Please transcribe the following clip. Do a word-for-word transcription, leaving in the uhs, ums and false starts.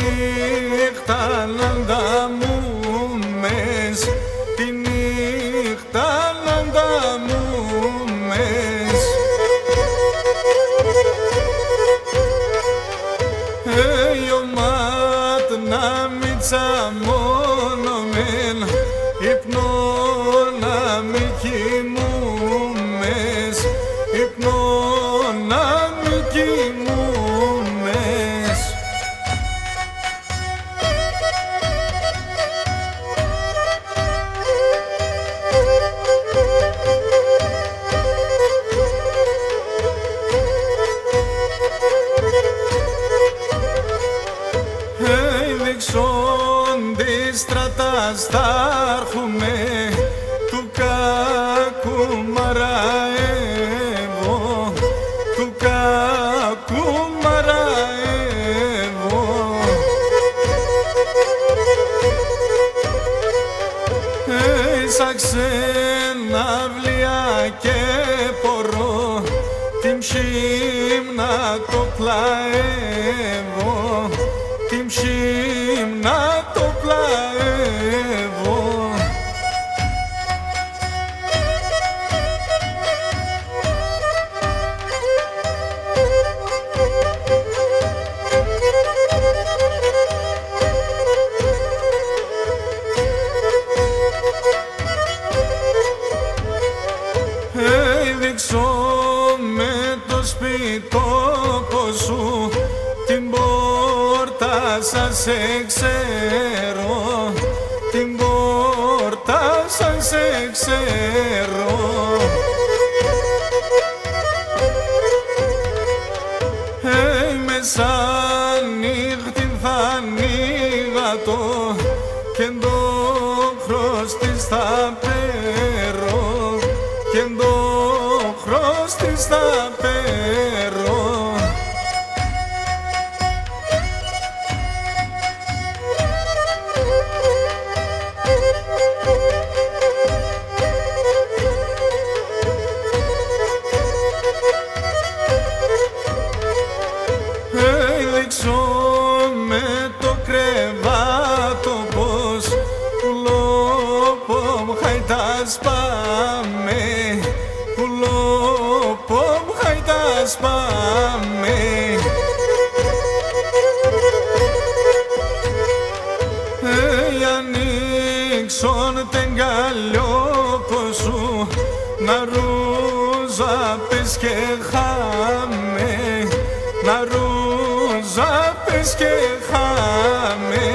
νύχταν ανταμούμες, τη νύχταν ανταμούμες. Ε, η ομάτ' να μη τσαμώνομεν, ύπνον να μη κοιμούμες, ύπνον να μη κοιμούμες. Ει, δείξον τη στράτα σ' θα έρχουμαι, του κακού μαραεύω, του κακού μαραεύω. Ει, σα ξεναυλία 'κ' επορώ, την ψ̌ην μ' να το πλαεύω, την ψ̌ην μ' να το πλαεύω. Ει, δείξον με το σπιτόκον σου, την πόρτα σα σε ξέρω, την πόρτα σα σε ξέρω. Ει, μεσανύχτην θα ανοίγ' ατο, κι έντοχρος τ' θα παίρω, κι έντοχρος τ' θα παίρω. Ει, δείξον με το κρεβάτον πώς, πουλόπο μ' χαϊτάς παμε, πουλόπο μ' χαϊτάς παμε. Ει, ανοίξον τ' εγκαλιόκον σου, να ρούζα πες 'κ' εχάμαι, να ρούζα πες 'κ' εχάμαι.